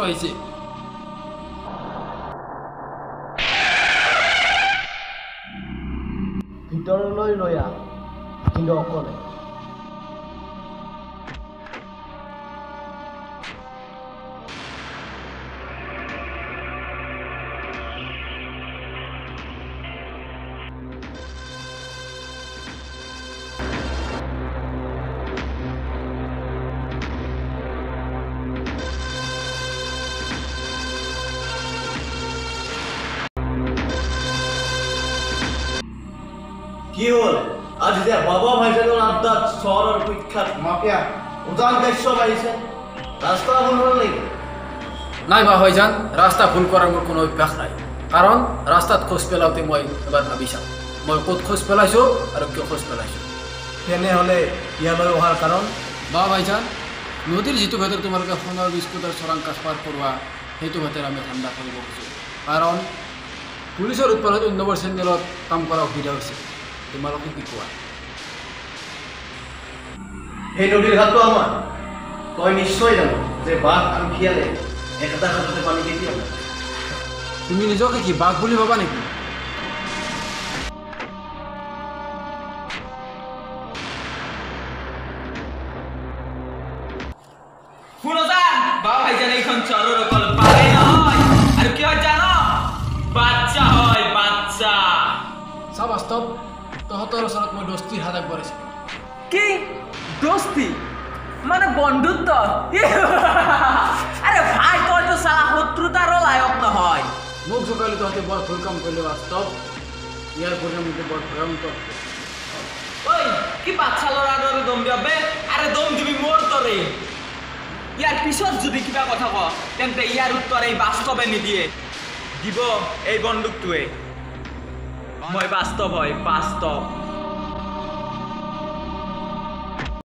আহিছে। ভিতৰলৈ লৈ আহ, কিন্তু অকলে। কি হ'ল আজি যে বাবা ভাইজানৰ আড্ডাত চহৰৰ কুখ্যাত মাফিয়া উজান কাশ্যপ আহিছে? ৰাস্তা ভুল হ'ল নেকি? নাই বা ভাইজান, ৰাস্তা ভুল কৰাৰ মোৰ কোনো অভ্যাস নাই। কাৰণ ৰাস্তাত খোজ পেলাওঁতে মই এবাৰ ভাবি চাওঁ, মই ক'ত খোজ পেলাইছোঁ আৰু কিয় খোজ পেলাইছোঁ। তেনেহ'লে ইয়ালৈ অহাৰ কাৰণ? বা ভাইজান, নদীৰ যিটো ঘাটত তোমালোকে সোণৰ বিস্কুটৰ চৰাং কাঠ পাৰ কৰোৱা, সেইটো ঘাটেৰে আমি ঠাণ্ডা কৰিব খোজোঁ। কাৰণ পুলিচৰ উৎপাদত অন্যবৰ চেনেলত কাম কৰা অসুবিধা হৈছে। তোমালোকে কি কোৱা? সেই নদীৰ ঘাটটো আমাৰ। তই নিশ্চয় জানো যে বাঘ আৰু শিয়ালে একেটা ঘাটতে পানী কেতিয়াও নাখায়। তুমি নিজকে কি বাঘ বুলি ভাবা নেকি? শুনো জান, বা ভাইজান এইখন চৰৰ অকল বাঘেই নহয়, আৰু কি হয় জান? বাচ্চা হয়, বাচ্চা। চা বাস্তৱ, তহঁতৰ ওচৰত মই দোস্তিৰ হাত আগবঢ়াইছিলোঁ। কি দোস্তি মানে বন্ধুত্ব? আৰে ভাই, তইতো চালা শত্ৰুতাৰো লায়ক নহয়। মোক জোকালি তহঁতে বৰ ভুল কাম কৰিলি বাস্তৱ। ইয়াৰ পৰিণাম কিন্তু বৰ ভয়ংকৰ। ঐ, কি বাচ্চা ল'ৰাৰ দৰে দম দিয় বে? আৰে দম দিবি মোৰ দৰে। ইয়াৰ পিছত যদি কিবা কথা ক, তেন্তে ইয়াৰ উত্তৰ এই বাস্তৱে নিদিয়ে, দিব এই বন্দুকটোৱে। মই বাস্তৱ হয়, বাস্তৱ।